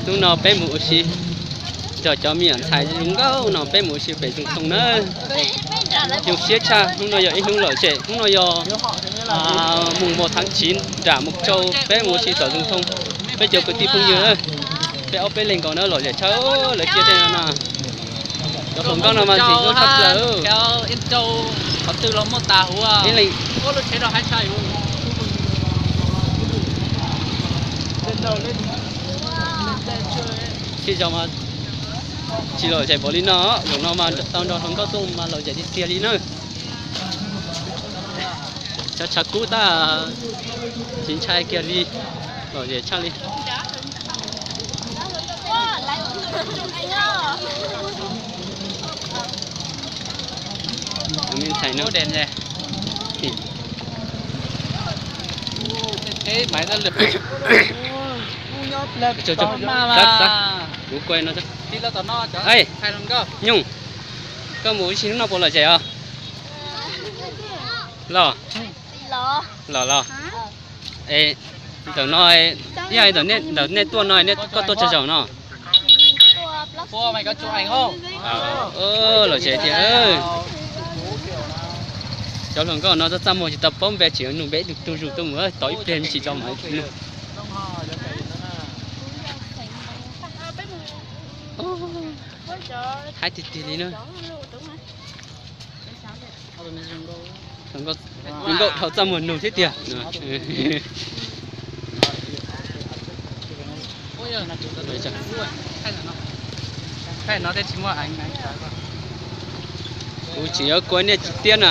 Hnub no peb mus ua si nrog cov me nyuam ntxhais zoo nkauj no, peb mus ua si pem Zoov Thoo na. Zoo siab tshaj, hnub no yog ib hnub lom zem, hnub no yog mus mùa tháng chín nram Mộc Châu, peb mus ua si tom Zoov Thoo. Peb cov kwv tij phooj ywg, peb ob peb leeg nkaus na, lom zem tshaj, lawv cia tej no na. Cov hluas nkauj no mas ntxim hlub tshaj plaws. Ib leeg sib zog mas tsis lom zem npaum li no, zaum no mas tau nrog hluas nkauj tuaj mas lom zem tiag tiag li na. Tshav tshav kub tab tsis ntshai kiag li, lom zem tshaj li. Kuv kuaj no. Nyuj, koj mus ua si hnub no puas lom zem os? Los, los los. Ntawm no, ib yam ntawm nej tuaj no, koj tuaj tsawg zaus no? Lom zem tiag. Cov hluas nkauj no txaj txaj muag tsis tau paub npe, tseem nug npe ib tug zuj zus tuaj mus, tos ib pliag tsis tso mam nug. Haib tiag tiag li na. Zoo nkauj dhau txaj muag nug thiab tiag. Kuv tseem yuav kuaj nej tiag tiag na.